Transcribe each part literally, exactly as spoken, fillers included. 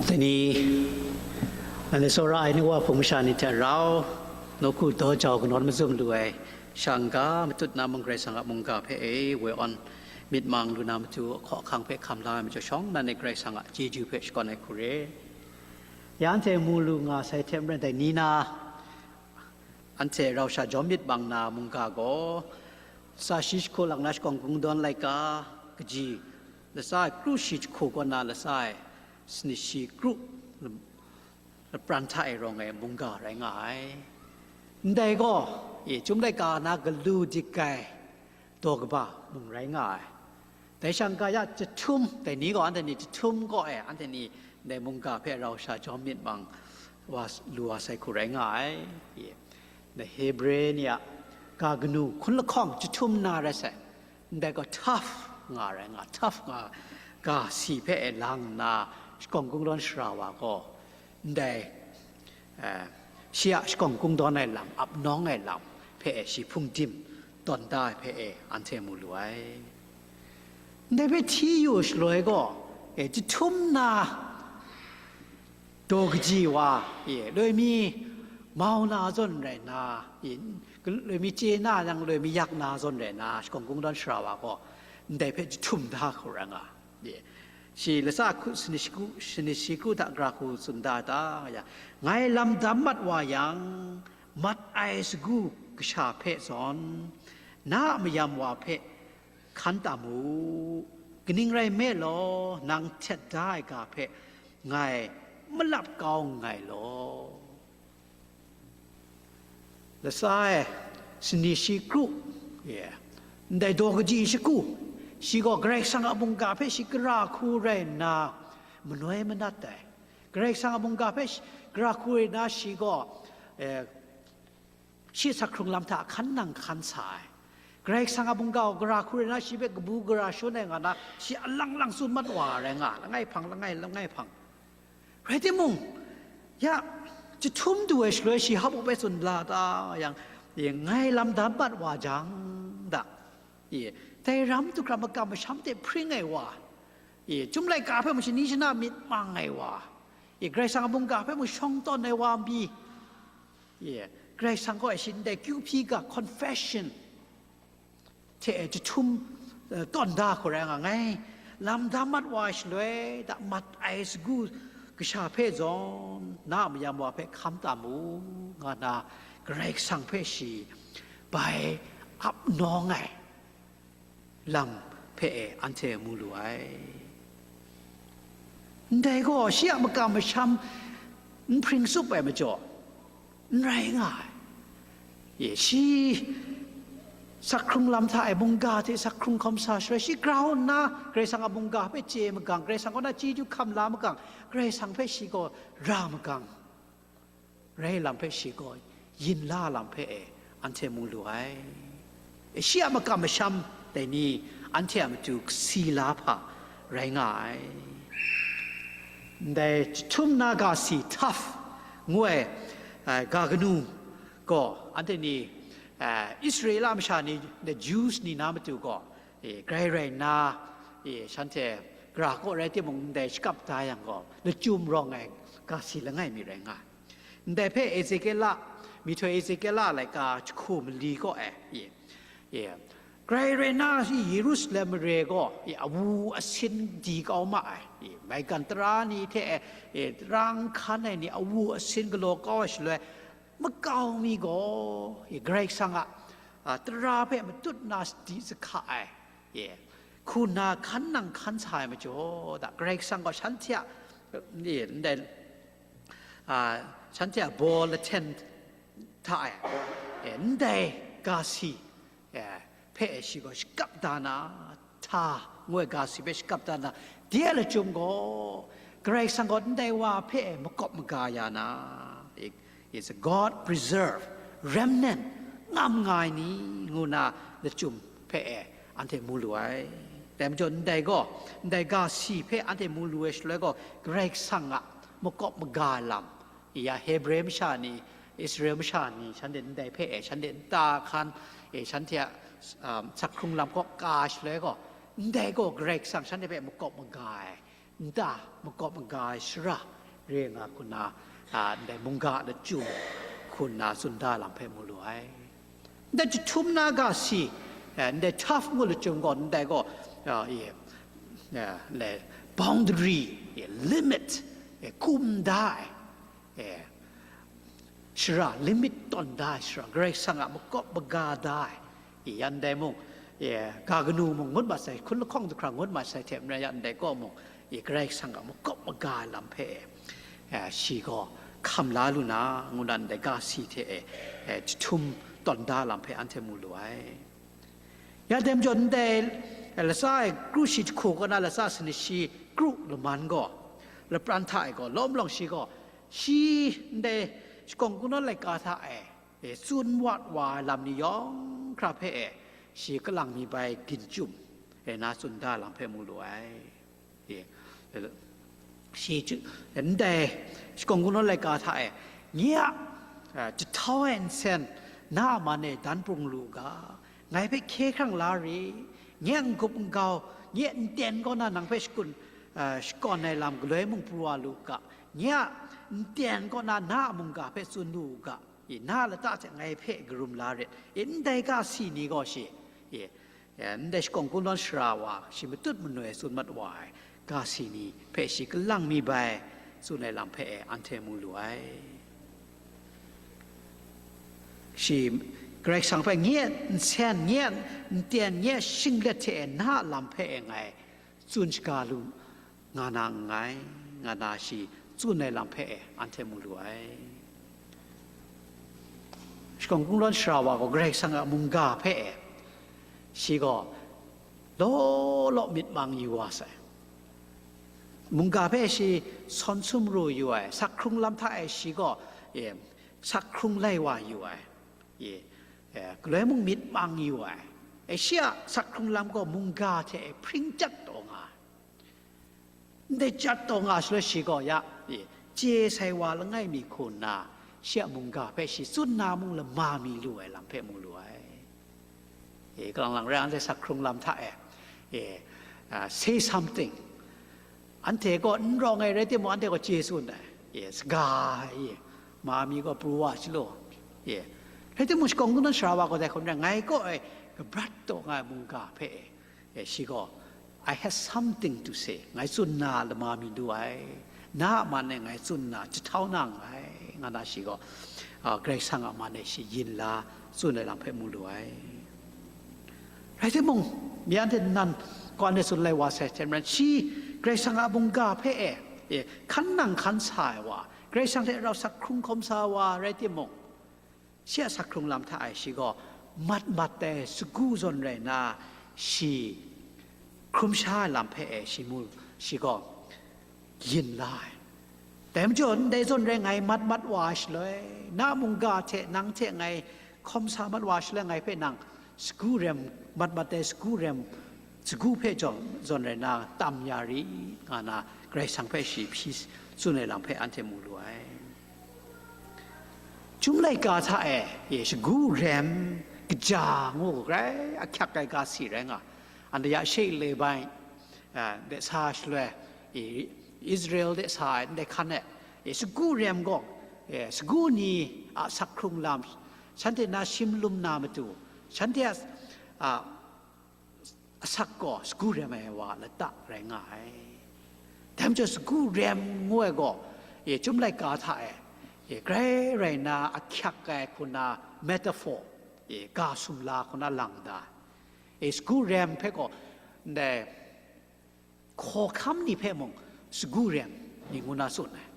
Dai ni, nanhte tsawra ai nu wa hpung masha ni hte rau, nawku daw jau kanawn mazum lu ai, shang ga matut na mung Karai Kasang a mungga hpe e woi awn myit mang lu na matu, ahkaw ahkang hpe hkam la ai majaw shawng, nanhte Karai Kasang a chyeju hpe shakawn ai hku re. Ya anhte mu lu nga sai hte maren dai ni na, anhte rau sha jawm myit mang na mungga gaw, lasa shi jahku lang na shakawng kungdawn laika kaji, lasa kru shi jahku kaw na lasa ai sanit shi kru lapran hta e rawng ai mungga rai nga ai. Ndai gaw, e, Chyum laika na galu dik ai daw kaba mung rai nga ai. Dai shang ga ya jahtum, dai ni gaw anhte ni jahtum kaw e, anhte ni ndai mungga hpe rau sha jawm myit mang wa s-, lu wa sai hku rai nga ai. E, ndai Hebre ni a ga kanu hkun lahkawng jahtum na rai sai. Ndai gaw tough nga rai nga, tough nga ga si hpe e lang nna, shakawng kungdawn sara wa gaw, ndai, eh, shi a shakawng kungdawn ai lam, ap nawng ai lam hpe e shi hpung dim tawn da ai hpe e anhte mu lu ai. Ndai hpe hti yu shaloi gaw, e, jahtum na daw kaji wa, e, loi mi mau na zawn rai nna, e, loi mi chye na yang loi mi yak na zawn rai nna, shakawng kungdawn sara wa gaw, ndai hpe jahtum da hku rai nga. E, shi lasa hku, sanit shi kru, sanit shi kru hta gara hku tsun da ai ta, ya, ngai lam dam mat wa yang, mat ai sagu kasha hpe zawn, na a mayam wa hpe hkan tam u. Kaning rai nme law, nang htet da ai ga hpe ngai malap kau nngai law. Lasa e, sanit shi kru, e, ndai daw kaji shagu, shi gaw Karai Kasang a mungga hpe shi gara hku rai nna, manoi manat ai. Karai Kasang a mungga hpe shi, gara hku rai nna shi gaw, e, shi sakhkrung lam hta hkan nang hkan sa ai. Karai Kasang a mungga gaw gara hku rai nna shi hpe kabu gara shangun ai nga na, shi alang lang tsun mat wa rai nga, langai hpang, langai, langai hpang. Rai timung, ya, jahtum du ai shaloi shi hpa baw bai tsun la ta yang, e, ngai lam dam mat wa jang da, e, dai ram du hkra makam masham hte hpring ai wa, e, Chyum laika hpe mung shani shana myit mang ai wa, e, Karai Kasang a mungga hpe mung shawng tawn ai wa n pyi, e, Karai Kasang kaw e shi ndai kyu hpyi ga confession hte e jahtum, eh, tawn da hku rai nga, ngai lam dam mat wa ai shaloi, da mat ai sagu kasha hpe zawn, na a mayam wa hpe hkam tam u, nga na Karai Kasang hpe shi bai ap nawng ai lam hpe e anhte mu lu ai. Ndai gaw shi a makam masham n hpring tsup ai majaw, n rai nga ai. E, shi sakhkrung lam hta e mungga hte sakhkrung hkawm sa shaloi, shi grau nna Karai Kasang a mungga hpe chye magang, Karai Kasang kaw na chyeju hkam la magang, Karai Kasang hpe shi gaw ra magang, rai lam hpe shi gaw yin la lam hpe e anhte mu lu ai. E, shi a makam masham dai ni anhte a matu kasi la hpa rai nga ai. Ndai jahtum na ga si, tough ngu ai, eh, ga kanu gaw, anhte ni, eh, Israela masha ni, the Jews ni na matu gaw, e, grai rai nna, e, shanhte gara kaw rai timung, ndai shakap da yang gaw, lachyum rawng ai ga si langai mi rai nga ai. Ndai hpe Ezekiela, myihtoi Ezekiela laika jahku mali kaw e, e, e, grai rai nna, Yerusalem mare gaw, e, awu asin di kau ma ai, e, maigan tara ni hte, e, tara n hkan ai ni awu asin galaw kau ai shaloi, makau mi gaw, e, Karai Kasang a, a, tara hpe matut na sadi sahka ai, e, hku nna hkan nang hkan sa ai majaw, da Karai Kasang gaw shanhte a, e, ndai, a, shanhte a baw lahten hta e, e, ndai ga si, e, hpe shi gaw shakap da na, hta ngu ai ga si hpe shakap da na, de ai lachyum gaw, Karai Kasang gaw ndai wa hpe makawp maga ya na, e, is a God preserve, remnant, ngam nga ai ni, ngu na lachyum hpe e anhte mu lu ai. Dai majaw ndai gaw, ndai ga si hpe anhte mu lu ai shaloi gaw, Karai Kasang a makawp maga ai lam, ya Hebre masha ni, Israel masha ni, shanhte ndai hpe e, shanhte nta hkan e, shanhte a, um, sakhkrung lam kaw ka shaloi gaw, ndai gaw Karai Kasang shanhte hpe makawp maga ai, nta makawp maga ai shara re nga hku na, a, ndai mungga a lachyum hku nna tsun da lam hpe mu lu ai. Ndai jahtum na ga si, eh, ndai tough ngu lachyum gaw, ndai gaw, a, e, e, le, boundary, e, limit, e, kum da ai, e, shara, limit tawn da ai shara, Karai Kasang a makawp maga da ai, e, yan dai mung, e, ga kanu mung ngut mat sai, hkun lahkawng zahkra ngut mat sai hte maren, yan dai kaw mung, e, Karai Kasang a makawp maga ai lam hpe, e, shi gaw hkam la lu na, ngu na ndai ga si hte, e, e, jahtum tawn da lam hpe anhte mu lu ai. Ya dai majaw, ndai latsa e kru shi jahku kaw na latsa sani shi kru laman gaw, lapran hta e gaw, lawm lawng shi gaw, shi ndai shakawng kungdawn laika hta e, e, tsun wat wa ai lam ni yawng hkra hpe e, shi kalang mi bai gin chyum, e, na tsun da lam hpe mu lu ai. E, shi chyu, ndai shakawng kungdawn laika hta e, nye a, a, jahtau ai nsen na a man e dan prung lu u ga, ngai hpe hkye hkrang la ri, nye a n-gup n-gau, nye a nten kaw na nang hpe shakun, a, shakawn ai lam galoi mung pru wa lu u ga, nye a nten kaw na na a mungga hpe tsun lu u ga, e, na a lata hte ngai hpe karum la rit, e, ndai ga si ni gaw shi, e, e, ndai shakawng kungdawn sara wa, shi matut manoi tsun mat wa ai ga si ni hpe shi kalang mi bai tsun ai lam hpe e anhte mu lu ai. Shi Karai Kasang hpe nye nsen, nye nten, nye shinglet hte e na a lam hpe e ngai tsun shaga lu nga na nngai, nga na shi tsun ai lam hpe e anhte mu lu ai. Shakawng kungdawn sara wa gaw Karai Kasang a mungga hpe e, shi gaw law law myit mang yu wa sai. Mungga hpe shi sawn sum ru yu ai, sak hkrung lam hta e shi gaw, e, sak hkrung lai wa yu ai, e, e, galoi mung myit mang yu ai, e, shi a sak hkrung lam gaw mungga hte e hpring chyat taw nga ai. Ndai chyat taw nga shaloi shi gaw ya, e, chye sai wa langai mi hku nna, shi a mungga hpe shi tsun na mung lama mi lu ai lam hpe mu lu ai. E, kalang lang rai, anhte sak hkrung lam hta e, e, a, say something. Anhte gaw n rawng ai rai timung, anhte gaw chye tsun ai. E, saga, e, ma mi gaw pru wa shalaw. E, rai timung, shakawng kungdawn sara wa gaw dai hkum rai, ngai kaw e kabrat taw nga ai mungga hpe e, e, shi gaw, "I have something to say," ngai tsun na lama mi lu ai, na a man e ngai tsun na jahtau na nngai, nga na shi gaw, a, Karai Kasang a man e shi yin la tsun ai lam hpe mu lu ai. Rai timung, myen hte nan kaw e tsun lai wa sai hte maren, shi Karai Kasang a mungga hpe e, e, hkan nang hkan sa ai wa, Karai Kasang hte rau sak hkrung hkawm sa wa rai timung, shi a sak hkrung lam hta e shi gaw mat mat ai sagu zawn rai nna, shi hkrum sha ai lam hpe e shi mu, shi gaw yin la ai. Dai majaw, ndai zawn rai ngai mat mat wa ai shaloi, na mungga hte nang hte ngai hkawm sa mat wa ai shaloi, ngai hpe nang sagu rem, mat mat ai sagu rem, sagu hpe jaw, zawn rai na tam ya ri, nga na Karai Kasang hpe shi hpyi tsun ai lam hpe anhte mu lu ai. Chyum laika hta e, e, sagu rem kaja ngu grai ahkyak ai ga si rai nga, anhte ya she le bai, a, de sa shaloi, e, Israel de sa ai ndai hkan e, e, sagu rem gaw, e, sagu ni a sak hkrung lam, shanhte na shim lum na matu, shanhte a, a, asak gaw sagu rem ai wa lata rai nga ai. Dai majaw, sagu rem ngu ai gaw, e, Chyum laika hta e, e, grai rai na ahkyak ai hku na metaphor, e, ga sumla hku na lang da. E, sagu rem hpe gaw, ndai hkawhkam ni hpe mung sagu rem ni ngu na tsun ai.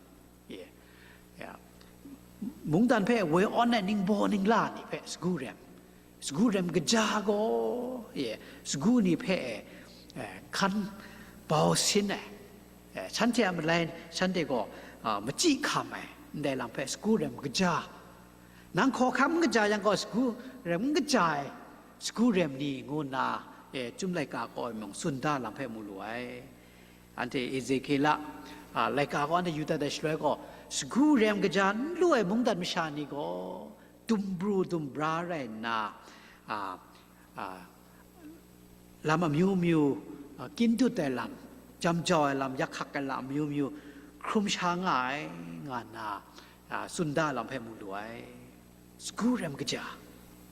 E, ya. Mungdan hpe woi awn ai ningbaw ningla ni hpe sagu rem, sagu rem kaja gaw, e, sagu ni hpe, e, hkan bau sin ai, e, shanhte a malai shanhte gaw, a, machyi hkam ai, ndai lam hpe sagu rem kaja, nang hkawhkam n kaja yang gaw, sagu rem n kaja ai sagu rem ni ngu nna, e, Chyum laika kaw e mung tsun da lam hpe mu lu ai. Anhte Ezekiel a, a, laika gaw anhte yu dat ai shaloi gaw, sagu rem kaja n lu ai mungdan masha ni gaw, dumbru dumbra rai nna, a, a, lam amyu myu, a, kyin dut ai lam, jam jau ai lam, yak hkak ai lam amyu myu hkrum sha nga ai, nga nna, a, tsun da lam hpe mu lu ai. Sagu rem kaja.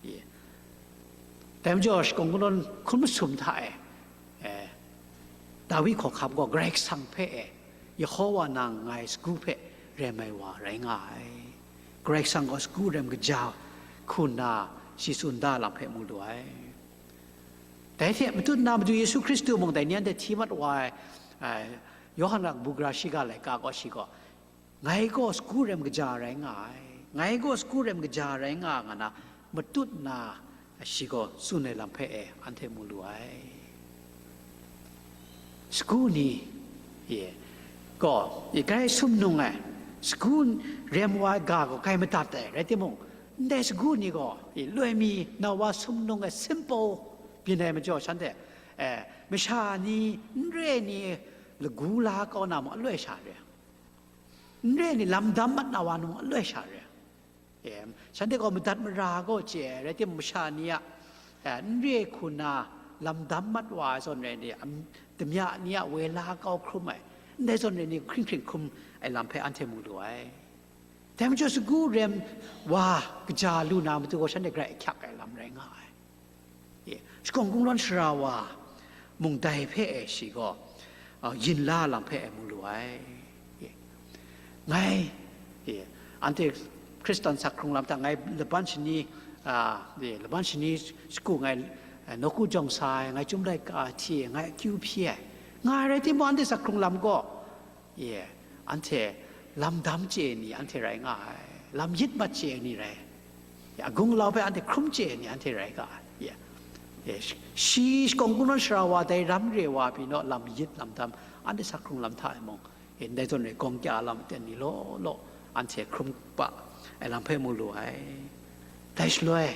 Ye. Dai majaw, shakawn kungdawn hkun masum hta e, e, Dawi hkawhkam gaw Karai Kasang hpe e, Yehova nang ngai sagu hpe rem ai wa rai nga ai. Karai Kasang gaw sagu rem kaja hku nna shi tsun da lam hpe mu lu ai. Dai hte matut na Madu Yesu Hkristu mung dai ni anhte hti mat wa ai, ai, Yawhan a kabu gara shiga laika gaw shi gaw, "Ngai gaw sagu rem kaja rai nga ai, ngai gaw sagu rem kaja rai nga," nga na matut na shi gaw tsun ai lam hpe e anhte mu lu ai. Sagu ni, ye, gaw, i grai sumnung ai, sagu rem wa ai ga gaw grai madat ai, rai timung, ndai sagu ni gaw, i loi mi na wa sumnung ai simple byin ai majaw, shanhte, eh, masha ni, n re ni, lagu la kau na mung aloi sha re, n re ni, lam dam mat na wa mung aloi sha re. Em, shanhte gaw madat mara gaw chye ai, rai timung, masha ni a, eh, n re hku na lam dam mat wa ai zawn rai ni, am, damya ni a woi la kau hkrum ai, ndai zawn rai ni, hkring hkring hkrum ai lam hpe anhte mu lu ai. Dai majaw, sagu rem wa kaja lu na matu gaw, shanhte grai ahkyak ai lam rai nga ai. Ye, shakawn kungdawn sara wa mung dai hpe e shi gaw, a, yin la lam hpe e mu lu ai. Ye. Ngai, ye, anhte Hkristan sak hkrung lam hta ngai laban shani, a, ye, laban shani shagu ngai, a, nawku jawng sa ai, ngai chyum laika hti ai, ngai akyu hpyi ai, nga ai rai timung, anhte sak hkrung lam gaw, ye, anhte lam dam chye ni anhte rai nga ai, lam yit mat chye ni rai, ye, agung lau hpe anhte hkrum chye ni anhte rai nga ai, ye, ye, shi, shi shakawn kungdawn sara wa dai ram re wa pyi naw, lam yit lam dam, anhte sak hkrung lam hta e mung, ye, ndai zawn re gawng kya lam ten ni law law, anhte hkrum pa ai lam hpe mu lu ai. Dai shaloi,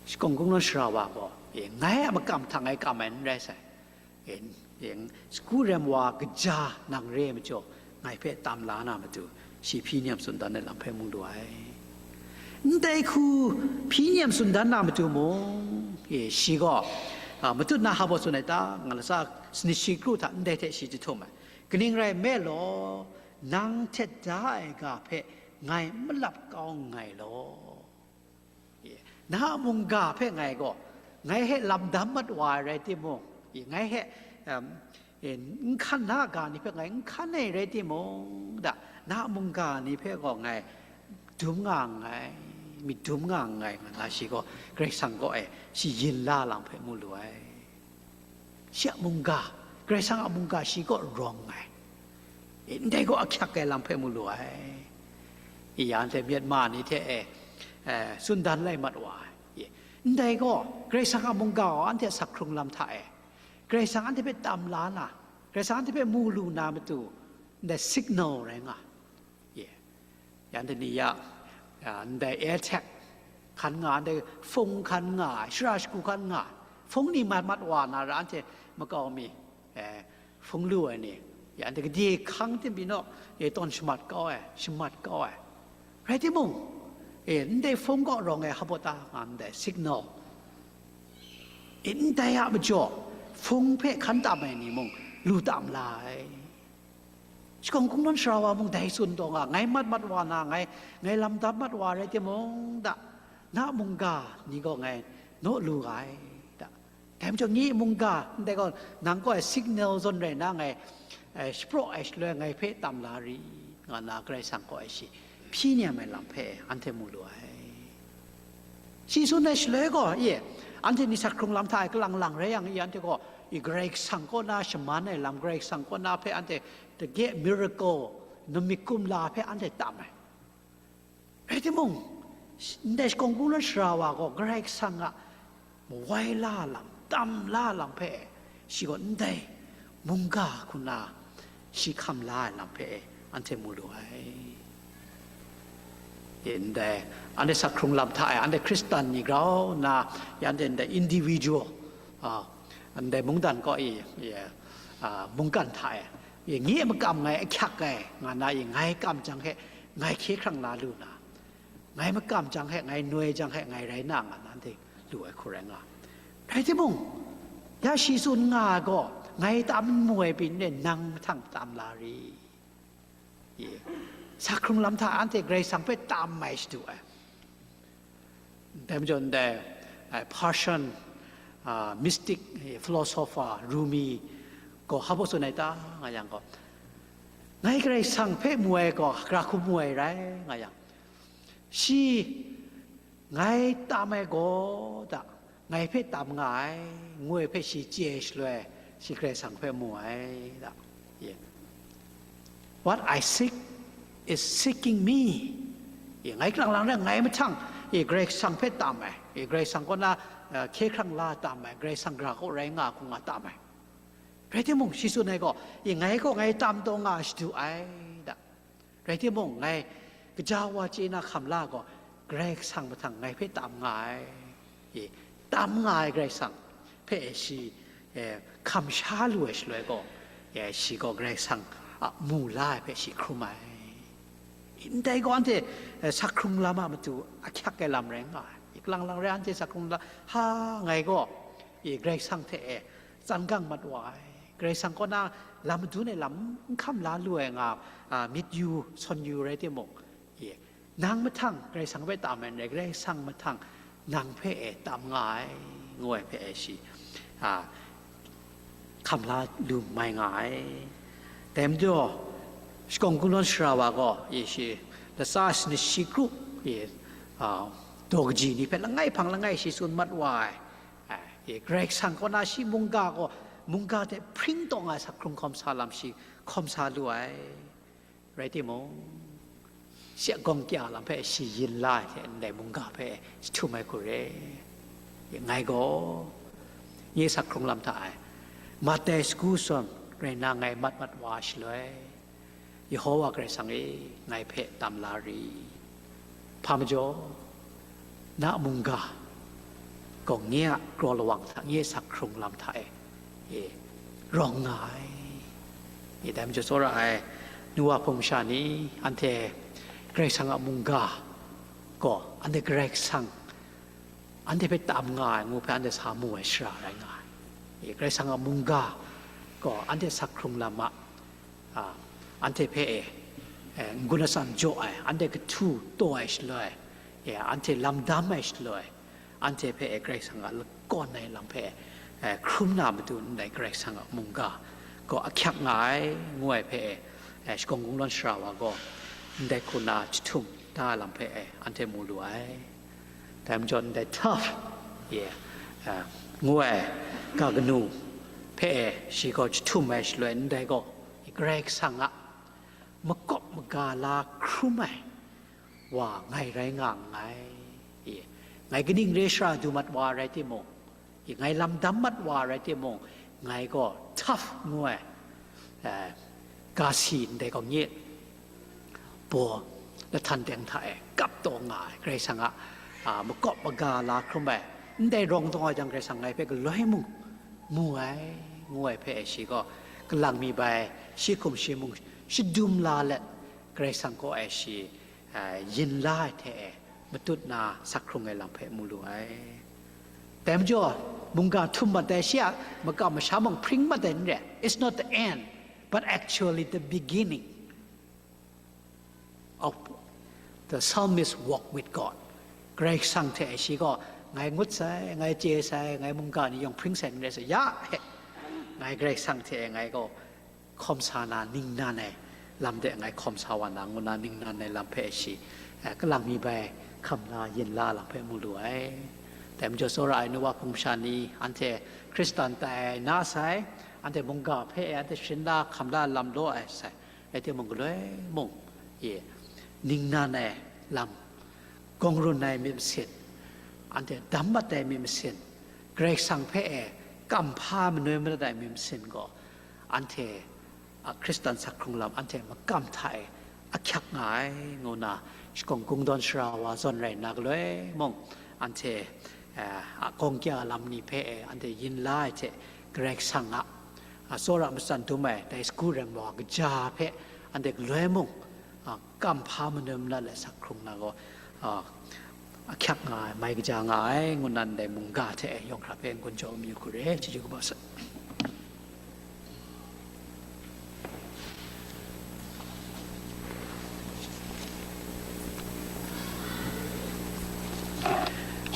shakawn kungdawn sara wa gaw, ye, ngai a makam hta ngai kam ai n rai sai. Yen, yen, sagu rem wa kaja nang re ai majaw, ngai hpe tam la na matu, shi hpyi nem tsun dan ai lam hpe mu lu ai. Ndai hku hpyi nem tsun dan na matu mung, e, shi gaw, a, matut na hpa baw tsun ai ta, nga lasa sanit shi kru hta ndai hte shi jahtum ai. Kaning rai nme law, nang htet da ai ga hpe ngai n malap kau nngai law. Ye, na a mungga hpe ngai gaw, ngai hpe lam dam mat wa ai rai timung, ye, ngai hpe, em, ye, n hkan na a ga ni hpe ngai n hkan ai rai timung, da, na a mungga ni hpe gaw ngai dum nga nngai, myit dum nga nngai, nga na shi gaw Karai Kasang kaw e shi yin la lam hpe mu lu ai. Shi a mungga, Karai Kasang a mungga shi kaw rawng ai. I, ndai gaw ahkyak ai lam hpe mu lu ai. I, ya anhte Myanmar ni hte e, e, tsun dan lai mat wa ai. I, ndai gaw Karai Kasang a mungga gaw anhte sak hkrung lam hta e, Karai Kasang anhte hpe tam la na, Karai Kasang anhte hpe mu lu na matu, ndai signal rai nga. Ye. Yan de ni ya, ya, ndai air tag hkan nga, ndai hpung hkan nga, shara shagu hkan nga, hpung ni mat mat wa na ra, anhte makau mi, eh, hpung lu ai ni, ya, ndai gade hkang tim pyi naw, e, tawn shamat kau ai, shamat kau ai. Rai timung, e, ndai hpung kaw rawng ai hpa baw ta nga, ndai signal. E, ndai a majaw, hpung hpe hkan tam ai ni mung lu tam la ai. Shakawn kungdawn sara wa mung dai tsun taw nga, ngai mat mat wa na, ngai, ngai lam dam mat wa rai timung, da, na mungga ni gaw ngai naw lu ga ai, da. Dai majaw, nye mungga, ndai gaw, nang kaw ai signal zawn rai na, ngai, eh, shapraw ai shaloi ngai hpe tam la rit, nga na Karai Kasang kaw ai shi hpyi nem ai lam hpe anhte mu lu ai. Shi tsun ai shaloi gaw, ye, anhte ni sak hkrung lam hta e kalang lang rai yang, ye, anhte gaw, i, Karai Kasang kaw na shaman ai lam, Karai Kasang kaw na hpe anhte dage miracle, namik kumla hpe anhte tam ai. Rai timung, ndai shakawn kungdawn sara wa gaw Karai Kasang a mawai la lam, tam la lam hpe, shi gaw ndai mungga hku na shi hkam la ai lam hpe anhte mu lu ai. Ndai, anhte sak hkrung lam hta e, anhte Hkristan ni grau nna, anhte ndai individual, a, ndai mungdan kaw i, i, a, mungkan hta e, i, nye makam ngai ahkyak ai, nga na i, ngai kam jang he, ngai hkye hkrang la lu na, ngai makam jang he, ngai noi jang he, ngai rai na, nga na, anhte lu ai hku rai nga. Rai timung, ya shi tsun nga ai gaw, ngai tam n mu ai pyi n rai, nang mahtang tam la ri. Ye. Sa hkrung lam hta anhte Karai Kasang hpe tam ai shadu ai. Dai majaw ndai, ai, Persian, a, mystic, philosopher, Rumi gaw hpa baw tsun ai ta, nga yang gaw, ngai Karai Kasang hpe mu ai gaw, gara hku mu ai rai, nga yang, shi ngai tam ai gaw da, ngai hpe tam nga ai, ngu ai hpe shi chye shaloi, shi Karai Kasang hpe mu ai da. Ye. What I seek is seeking me. Ye, ngai kalang lang rai, ngai mahtang, ye, Karai Kasang hpe tam ai, ye, Karai Kasang kaw na, eh, hkye hkrang la tam ai, Karai Kasang gara kaw rai nga hku nga tam ai. Rai timung, shi tsun ai gaw, ye, ngai gaw ngai tam taw nga shadu ai da. Rai timung, ngai gaja wa chye na hkam la gaw, Karai Kasang mahtang ngai hpe tam nga ai. E, tam nga ai Karai Kasang hpe shi, e, hkam sha lu ai shaloi gaw, e, shi gaw Karai Kasang a mu la ai hpe shi hkrum ai. Ndai gaw anhte, e, sa hkrung lam a matu ahkyak ai lam rai nga ai. Kalang lang rai anhte sa hkrung lam, ha, ngai gaw, e, Karai Kasang hte, e, tsan gang mat wa ai, Karai Kasang kaw na lam madun ai lam n hkam la lu ai nga, a, myit yu, sawn yu rai timung, e, nang mahtang Karai Kasang hpe tam ai n rai, Karai Kasang mahtang nang hpe e tam nga ai, ngu ai hpe e shi, a, hkam la lu mai nga ai. Dai majaw, shakawn kungdawn sara wa gaw, e shi, latsa shani shi kru, e, a, daw kaji ni hpe langai hpang langai shi tsun mat wa ai. Ai, e, Karai Kasang kaw na shi mungga gaw, mungga hte hpring taw nga ai sa hkrung hkawm sa lam shi hkawm sa lu ai. Rai timung, shi a gawng kya lam hpe shi yin la ai hte ndai mungga hpe shi htum ai hku re. E, ngai gaw, nye sa hkrung lam hta e, mat ai sagu zawn rai nna ngai mat mat wa shaloi, Yehowa Karai Kasang e, ngai hpe tam la ri. Hpa majaw, na mungga gaw nye a kraw lawang hta, nye a sa hkrung lam hta e, e, rawng nga ai. E, dai majaw tsawra ai, nu wa hpung masha ni, anhte Karai Kasang a mungga gaw, anhte Karai Kasang, anhte hpe tam nga ai ngu hpe anhte sa mu ai shara rai nga ai. E, Karai Kasang a mungga gaw, anhte sa hkrung lam a, a, anhte hpe e, e, n-gun atsam jaw ai, anhte kahtu taw ai shaloi, e, anhte lam dam ai shaloi, anhte hpe e Karai Kasang a lakawn ai lam hpe, e, hkrum na matu ndai Karai Kasang a mungga gaw ahkyak nga ai, ngu ai hpe e, e, shakawn kungdawn sara wa gaw, ndai hku na jahtum da ai lam hpe e, anhte mu lu ai. Dai majaw ndai tough, e, e, ngu ai ga kanu hpe e, shi gaw jahtum ai shaloi ndai gaw, Karai Kasang a makawp maga la hkrum ai wa ngai rai nga nngai. E, ngai kaning re shara du mat wa rai timung, e, ngai lam dam mat wa rai timung, ngai gaw tough ngu ai, e, ga si ndai gaw nye baw lahtan teng hta e kap taw nga ai, Karai Kasang a, a, makawp maga la hkrum ai, ndai rawng taw ai jang Karai Kasang ngai hpe galoi mung mu ai, ngu ai hpe shi gaw, kalang mi bai shi hkum shi mung shadum la let, Karai Kasang kaw e shi, a, yin la ai hte e matut na sa hkrung ai lam hpe mu lu ai. Dai majaw, mungga htum mat ai, shi a makam masha mung hpring mat ai n re. It's not the end, but actually the beginning of the psalmist's walk with God. Karai Kasang hte shi gaw, ngai ngut sai, ngai chye sai, ngai mungga ni yawng hpring sai n rai sai, ya, he, ngai Karai Kasang hte ngai gaw hkawm sa na ningnan ai lam de ngai hkawm sa wa na, ngu na ningnan ai lam hpe shi, eh, kalang mi bai hkam la, yin la lam hpe mu lu ai. Dai majaw tsawra ai nu wa hpung masha ni, anhte Hkristan tai ai na sai, anhte mungga hpe anhte sharin la, hkam la, lam law ai sai, rai timung, galoi mung, ye, ningnan ai lam, gawngrun ai myit masin, anhte dam mat ai myit masin, Karai Kasang hpe e kamhpa manoi manat ai myit masin gaw, anhte a Hkristan sa hkrung lam anhte makam hta e ahkyak nga ai, ngu na shakawn kungdawn sara wa zawn rai nna, galoi mung anhte, eh, a gawng kya lam ni hpe e anhte yin la ai hte, Karai Kasang a, a tsawra matsan dum ai dai sagu rem wa kaja hpe anhte galoi mung, a, kamhpa manoi manat let sa hkrung na gaw, a, ahkyak nga ai, mai kaja nga ai, ngu na ndai mungga hte yawng hkra hpe n-gun jaw mayu hku re, chyeju kaba sai.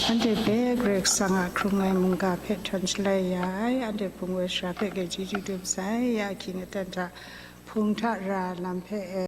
Anhte hpe Karai Kasang a hkrung ai mungga hpe htawn shalai ya ai, anhte hpung woi sara hpe grai chyeju dum sai, ya ahkying aten hta hpung hta ra lam hpe e,